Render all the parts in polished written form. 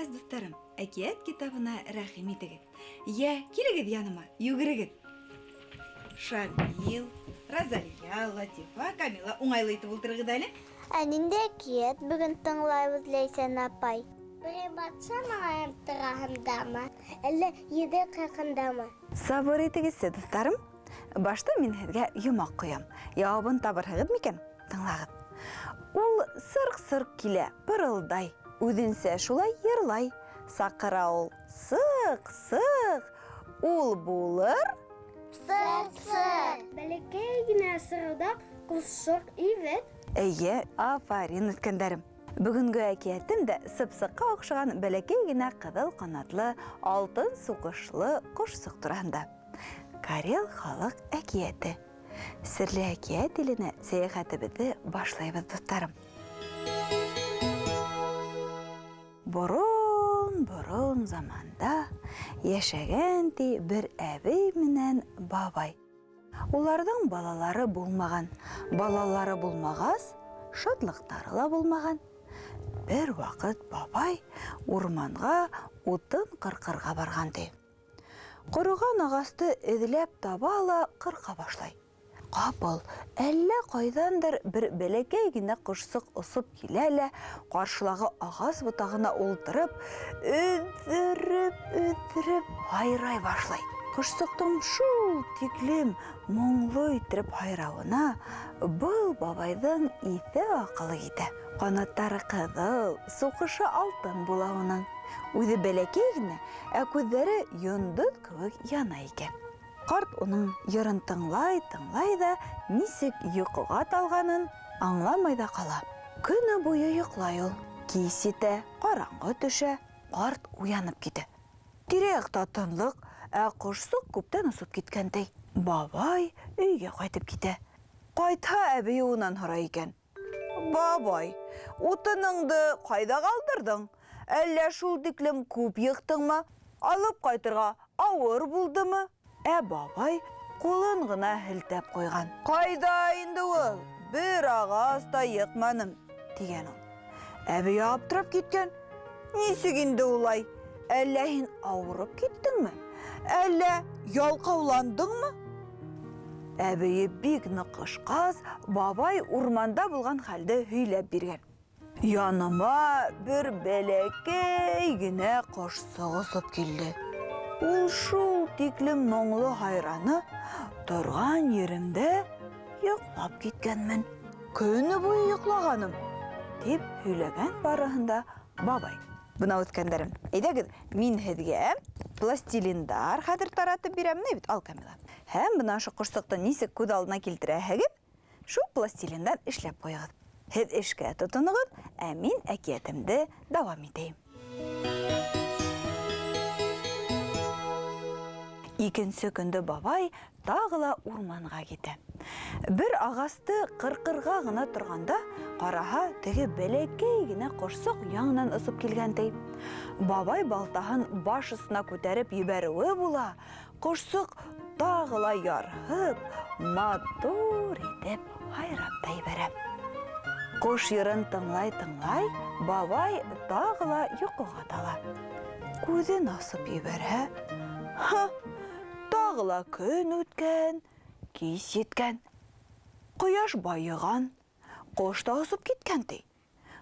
үткәс, дуҫтарым, әкиәт китабына рәхим итегеҙ. Йә, килегеҙ яныма, йүгерегеҙ. Шамил, Розалия, Латифа, Камила, уңайлы итеп ултырығыҙ әле. Ә ниндәй әкиәт бөгөн тыңлайбыҙ, Ләйсән апай? Берәй батша малайым тураһындамы, әллә йөҙөк хаҡындамы? Сабыр итегеҙсе, дуҫтарым. Башта мин һеҙгә йомаҡ ҡоям. Яуабын табырһығыҙ микән? Тыңлағыҙ. Ул сырҡ-сырҡ килә, пырылдай, үҙенсә шулай йырлай. Саҡыра ул, сыҡ, сыҡ, ул булыр Сыҡ, сыҡ. Бәләкәй генә сырылдап ҡошсоҡ ивет. Эйе, афарин, үҫкәндәрем. Бөгөнгө әкиәтем дә сыпсыҡҡа оҡшаған бәләкәй генә ҡыҙыл ҡанатлы, алтын суҡышлы ҡошсоҡ тураһында. Карел халыҡ әкиәте. Серле әкиәт иленә сәйәхәтебеҙҙе башлайбыҙ, дуҫтарым. Борон-борон заманда йәшәгән ти бер әбей менән бабай. Уларҙың балалары булмаған. Балалары булмағас, шатлыҡтары ла булмаған. Бер ваҡыт бабай урманға утын ҡырҡырға барған ти. Ҡороған ағасты эҙләп таба ла ҡырҡа башлай. Ҡапыл әллә ҡайҙандыр бер бәләкәй генә ҡошсоҡ осоп килә лә, ҡаршылағы ағас ботағына ултырып, өҙҙөрөп-өҙҙөрөп һайрай башлай. Ҡошсоҡтоң шул тиклем моңло иттереп һайрауына был бабайҙың иҫе-аҡылы китә. Ҡанаттары ҡыҙыл, суҡышы алтын була уның. Үҙе бәләкәй генә, ә күҙҙәре йондоҙ кеүек яна икән. Ҡарт уның йырын тыңлай-тыңлай да нисек йоҡоға талғанын аңламай да ҡала. Көне буйы йоҡлай ул. Кис етә, ҡараңғы төшә, ҡарт уянып китә. Тирә-яҡта тынлык, ә ҡошсоҡ күптән осоп киткән, ти. Бабай өйгә ҡайтып китә. Ҡайтһа, әбейе унан һорай икән. Бабай, утыныңды ҡайҙа ҡалдырҙың? Әллә шул тиклем күп йыҡтыңмы? Алып ҡайтырға ауыр булдымы? Ә бабай ҡулын ғына һелтәп ҡуйған. Ҡайҙа инде ул? Бер ағас та йыҡманым, тигән ул. Әбей аптырап киткән. Нисек инде улай? Әллә һин ауырып киттеңме? Әллә ялҡауландыңмы? Әбейе бик нык кышкач, бабай урманда булган хәлде һөйләп биргән. Яныма бер бәләкәй генә кошчык осып килде. Ул шул тиклем моңлы һайраны, торган еремдә йоклап киткәнмен. Көне буе йоклаганым, дип һөйләгән барыһын да бабай. Бына үткәндәрем. Әйҙәгеҙ, мин һеҙгә пластилиндар хәҙер таратып бирәм. Менә бит, ал, Камила. Һәм бына ошо ҡошсоҡто нисек күҙ алдына килтерәһегеҙ, шул пластилиндан эшләп ҡуйығыҙ. Һеҙ эшкә тотоноғоҙ, ә мин әкиәтемде дауам итәйем. Икенсе көндө бабай тағы ла урманға китә. Бер ағасты ҡырҡырға ғына торғанда, ҡараһа, теге бәләкәй генә ҡошсоҡ яңынан осоп килгән ти. Бабай балтаһын баш осона күтәреп ебәреүе була, ҡошсоҡ тағы ла ярһып, матур итеп һайрап та ебәрә. Ҡош йырын тыңлай-тыңлай, бабай тағы ла йоҡоға тала. Күҙен асып ебәрһә, һа, тағы ла көн үткән, кис еткән. Ҡояш байыған, ҡош та осоп киткән, ти.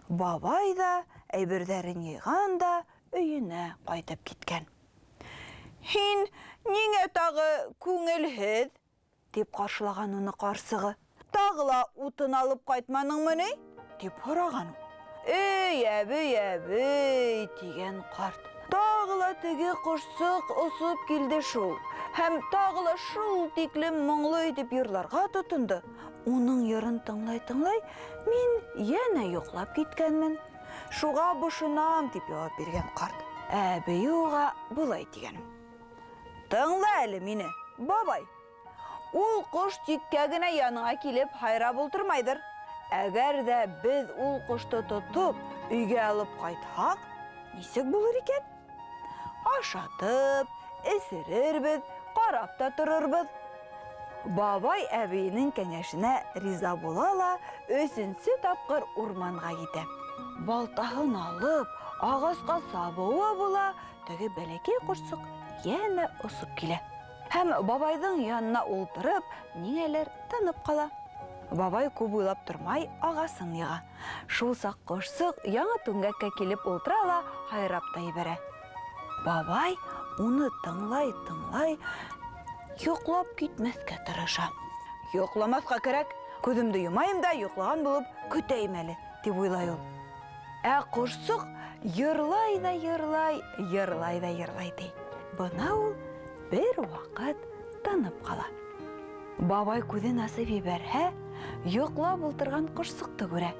Бабай да әйберҙәрен йыйған да өйөнә ҡайтып киткән. Һин ниңә тағы күңелһеҙ? Дип ҡаршылаған уны ҡарсығы. Тағы ла утын алып ҡайтманыңмы ни? Дип һораған ул. Эй, әбей, әбей, тигән ҡарт. Тағы ла теге ҡошсоҡ осоп килде шул. Һәм тағы ла шул тиклем моңло итеп йырларға тотондо. Уның йырын тыңлай-тыңлай, мин йәнә йоҡлап киткәнмен. Шуға бошонам, дип яуап биргән ҡарт. Ә әбейе уға болай тигән. Тыңла әле мине, бабай. Ул ҡош тиккә генә яныңа килеп һайрап ултырмайҙыр. Әгәр ҙә беҙ ул ҡошто тотоп, өйгә алып ҡайтһаҡ, нисек булыр икән? Ашатып, эсерербеҙ, ҡарап та торорбоҙ. Бабай әбейенең кәңәшенә риза була ла өсөнсө тапҡыр урманға китә. Балтаһын алып, ағасҡа сабыуы була, теге бәләкәй ҡошсоҡ йәнә осоп килә. Һәм бабайҙың янына ултырып, ниңәлер тынып ҡала. Бабай күп уйлап тормай, ағасын йыға. Шул саҡ ҡошсоҡ яңы түңгәккә килеп ултыра ла һайрап та ебәрә. Бабай уны тыңлай-тыңлай йоҡлап китмәҫкә тырыша. Йоҡламаҫҡа кәрәк, күҙемде йомайым да йоҡлаған булып көтәйем әле, тип уйлай ул. Ә ҡошсоҡ йырлай ҙа йырлай, йырлай ҙа йырлай, ти. Бына ул бер ваҡыт тынып ҡала. Бабай күҙен асып ебәрһә, йоҡлап ултырған ҡошсоҡто күрә.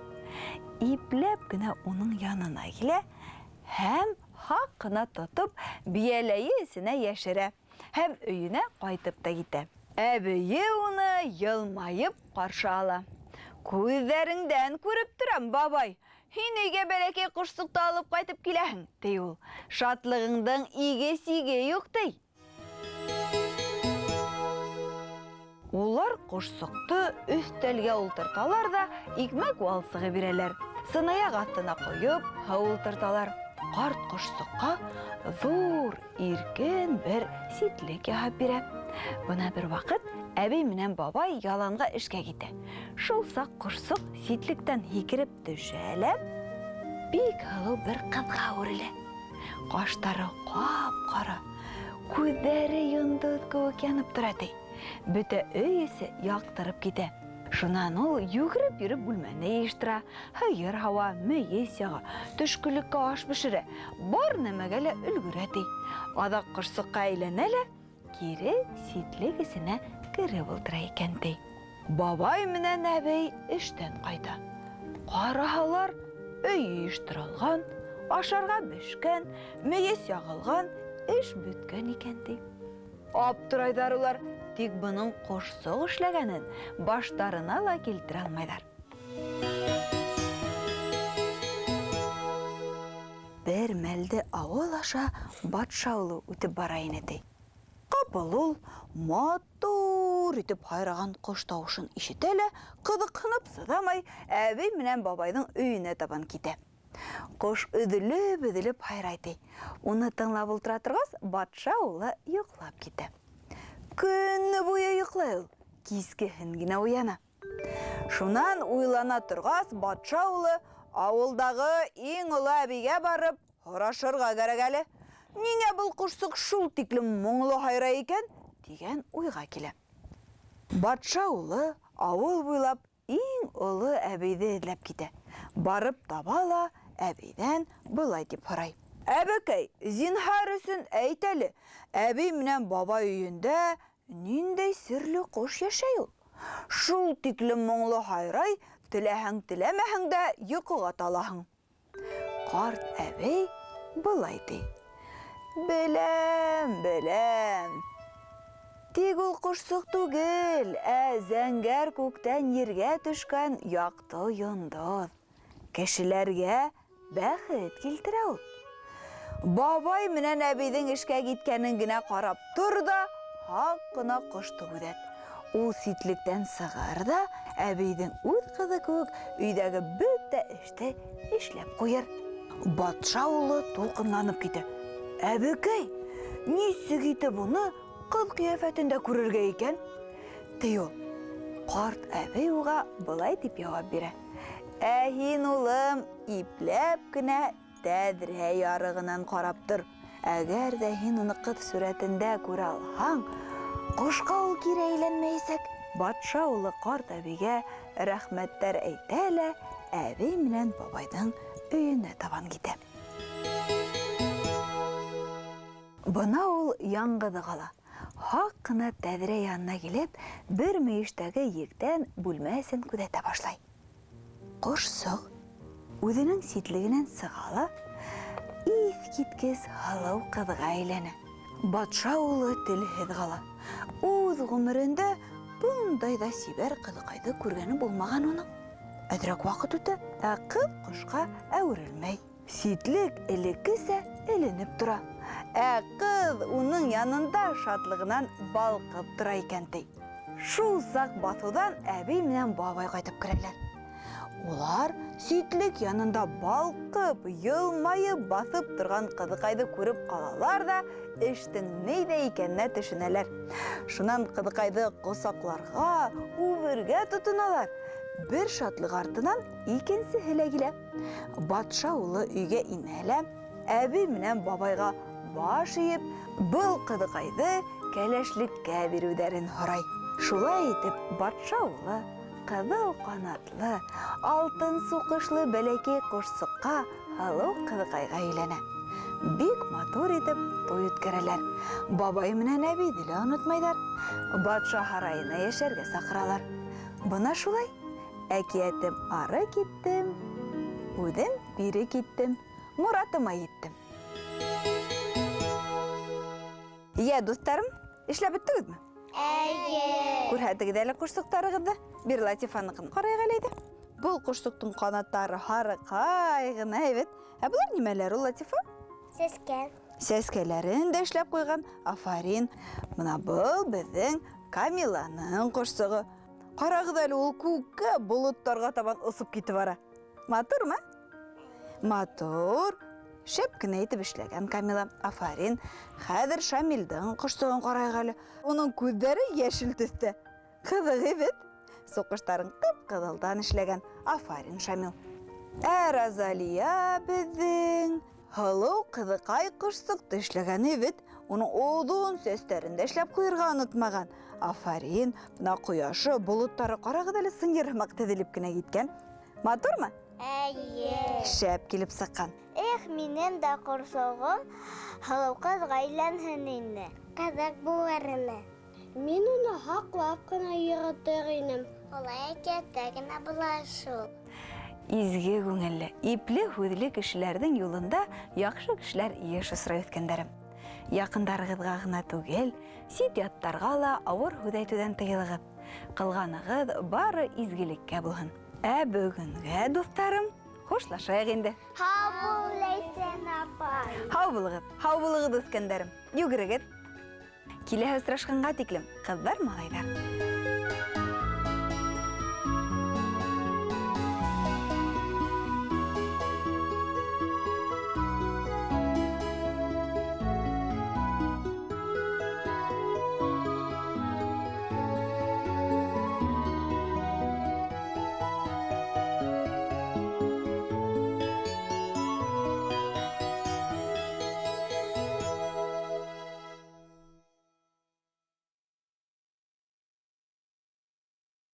Ипләп кенә уның янына килә һәм һаҡ ҡына тотоп, бейәләйе эсенә йәшерә һәм өйөнә ҡайтып та китә. Әбейе уны йылмайып ҡаршы ала. Күҙҙәреңдән күреп торам, бабай, һин өйгә бәләкәй ҡошсоҡто алып ҡайтып киләһең, ти ул. Шатлығыңдың иге-сиге юҡ, ти. Улар ҡошсоҡто өҫтәлгә ултырталар ҙа икмәк валсығы бирәләр. Сынаяҡ аҫтына ҡойоп, һыу ултырталар. Ҡарт ҡошсоҡҡа ҙур, иркен бер ситлек яһап бирә. Бына бер ваҡыт әбей менән бабай яланға эшкә китә. Шул саҡ ҡошсоҡ ситлектән һикереп төшә лә бик һылыу бер ҡыҙға әүерелә. Ҡаштары ҡап-ҡара, күҙҙәре йондоҙ кеүек янып тора, ти. Бөтә өй эсе яҡтырып китә. Шунан ул йүгереп йөрөп бүлмәне йыйыштыра, һыйыр һауа, мейес яға, төшкөлөккә аш бешерә, бар нәмәгә лә өлгөрә, ти. Аҙаҡ ҡошсоҡҡа әйләнә лә кире ситлек эсенә кереп ултыра икән, ти. Бабай менән әбей эштән ҡайта. Ҡараһалар, өй йыйыштырылған, ашарға бешкән, мейес яғылған, эш бөткән икән, ти. Аптырайҙар улар, тик бының ҡошсоҡ эшләгәнен баштарына ла килтерә алмайҙар. Бер мәлде ауыл аша батша улы үтеп бара ине, ти. Ҡапыл ул матур итеп һайраған ҡош тауышын ишетә лә, ҡыҙыҡһынып сыҙамай, әбей менән бабайҙың өйөнә табан китә. Ҡош өҙөлөп-өҙөлөп һайрай, ти. Уны тыңлап ултыра торғас, батша улы йоҡлап китә. Көнө буйы йоҡлай ул, кискеһен генә уяна. Шунан уйлана торғас, батша улы ауылдағы иң оло әбейгә барып һорашырға кәрәк әле. Ниңә был ҡошсоҡ шул тиклем моңло һайрай икән, тигән уйға килә. Батша улы ауыл буйлап иң оло әбейҙе эҙләп китә. Барып таба ла әбейҙән былай тип һорай. Әбекәй, зинһар өсөн әйт әле, әбей менән бабай өйөндә ниндәй серле ҡош йәшәй ул? Шул тиклем моңло һайрай, теләһәң теләмәһәң дә йоҡоға талаһың. Ҡарт әбей былай ти. Беләм, беләм. Тик ул ҡошсоҡ түгел, ә зәңгәр күктән ергә төшкән яҡты йондоҙ. Кешеләргә бәхет килтерә ул. Бабай менән әбейҙең эшкә киткәнен генә ҡарап тор ҙа, һаҡ ҡына ҡошто күҙәт. Ул ситлектән сығыр ҙа, әбейҙең үҙ ҡыҙы кеүек өйҙәге бөтә эште эшләп ҡуйыр. Батша улы тулҡынланып китә. Әбекәй, нисек итеп уны ҡыҙ ҡиәфәтендә күрергә икән? Ти ул. Ҡарт әбей уға былай тип яуап бирә. Ә һин, улым, ипләп кенә тәҙрә ярығынан ҡарап тор. Әгәр ҙә һин уны ҡыҙ сүрәтендә күрә алһаң, ҡошҡа ул кире әйләнмәйәсәк. Батша улы ҡарт әбейгә рәхмәттәр әйтә лә, әбей менән бабайҙың өйөнә табан китә. Бына ул яңғыҙы ҡала. Һаҡ ҡына тәҙрә янына килеп, бер мөйөштәге ектән бүлмә эсен күҙәтә башлай. Ҡошсоҡ үҙенең ситлегенән сыға ла, иҫ киткес һылыу ҡыҙға әйләнә. Батша улы телһеҙ ҡала. Үҙ ғүмерендә бындай ҙа сибәр ҡыҙыҡайҙы күргәне булмаған уның. Әҙерәк ваҡыт үтә, ә ҡыҙ ҡошҡа әүерелмәй. Ситлек элеккесә эленеп тора. Ә ҡыҙ уның янында шатлығынан балҡып тора икән, ти. Шул саҡ баҫыуҙан әбей менән бабай ҡайтып керәләр. Улар ситлек янында балҡып, йылмайып баҫып торған ҡыҙыҡайҙы күреп ҡалалар ҙа, эштең ниҙә икәненә төшөнәләр. Шунан ҡыҙыҡайҙы ҡосаҡларға, үбергә тотоналар. Бер шатлыҡ артынан икенсеһе лә килә. Батша улы өйгә инә лә, әбей менән бабайға баш эйеп, был ҡыҙыҡайҙы кәләшлеккә биреүҙәрен һорай. Шулай итеп, батша улы ҡыҙыл ҡанатлы, алтын суҡышлы бәләкәй ҡошсоҡҡа, һылыу ҡыҙыҡайға өйләнә. Бик матур итеп туй үткәрәләр. Бабай менән әбейҙе лә онотмайҙар. Батша һарайына йәшәргә саҡыралар. Бына шулай, әкиәтем ары киттем, үҙем бире киттем, моратыма еттем. Йә, дуҫтарым, эшләп бөттөгөҙмө? Эйе. Күрһәтегеҙ әле ҡошсоҡтарығыҙҙы. Бир Латифаныҡын ҡарайыҡ әле әйҙә. Был ҡошсоҡтоң ҡанаттары һарыҡай ғына һәйбәт. Ә былар нимәләр ул, Латифа? Сәскә. Сәскәләрен дә эшләп ҡуйған. Афарин. Бына был беҙҙең Камиланың ҡошсоғо. Ҡарағыҙ әле, ул күккә, болоттарға табан осоп китеп бара. Матурмы? Матур. Шәп кенә итеп эшләгән Камила. Афарин. Хәҙер Шамилдең ҡошсоғон ҡарайыҡ әле. Уның күҙҙәре йәшел төҫтә. Ҡыҙыҡ бит. Суҡыштарын ҡып-ҡыҙылдан эшләгән. Афарин, Шамил. Ә Розалия беҙҙең һылыу ҡыҙыҡай ҡошсоҡто эшләгән бит. Уның оҙон сәстәрен дә эшләп ҡуйырға онотмаған. Афарин. Бына ҡояшы, болоттары ҡарағыҙ әле, сынйыр һымаҡ теҙелеп кенә киткән. Матурмы? Эйе. Шәп килеп сыҡҡан. Эх, минең дә ҡорсоғом һылыу ҡыҙға әйләнһен ине. Ҡыҙыҡ булыр ине. Мин уны һаҡлап ҡына йөрөтөр инем. Улай әкиәттә генә була шул. Изге күңелле, ипле һүҙле кешеләрҙең юлында яҡшы кешеләр йыш осрай, үҫкәндәрем. Яҡындарығыҙға ғына түгел, сит яттарға ла ауыр һүҙ әйтеүҙән тыйылығыҙ. Ҡылғанығыҙ бары изгелеккә булһын. Ә бөгөнгә, дуҫтарым, хушлашайыҡ инде. Һау бул, Ләйсән апай. Һау булығыҙ, һау булығыҙ, үҫкәндәрем. Йүгерегеҙ. Киләһе осрашҡанға тиклем, ҡыҙҙар, малайҙар.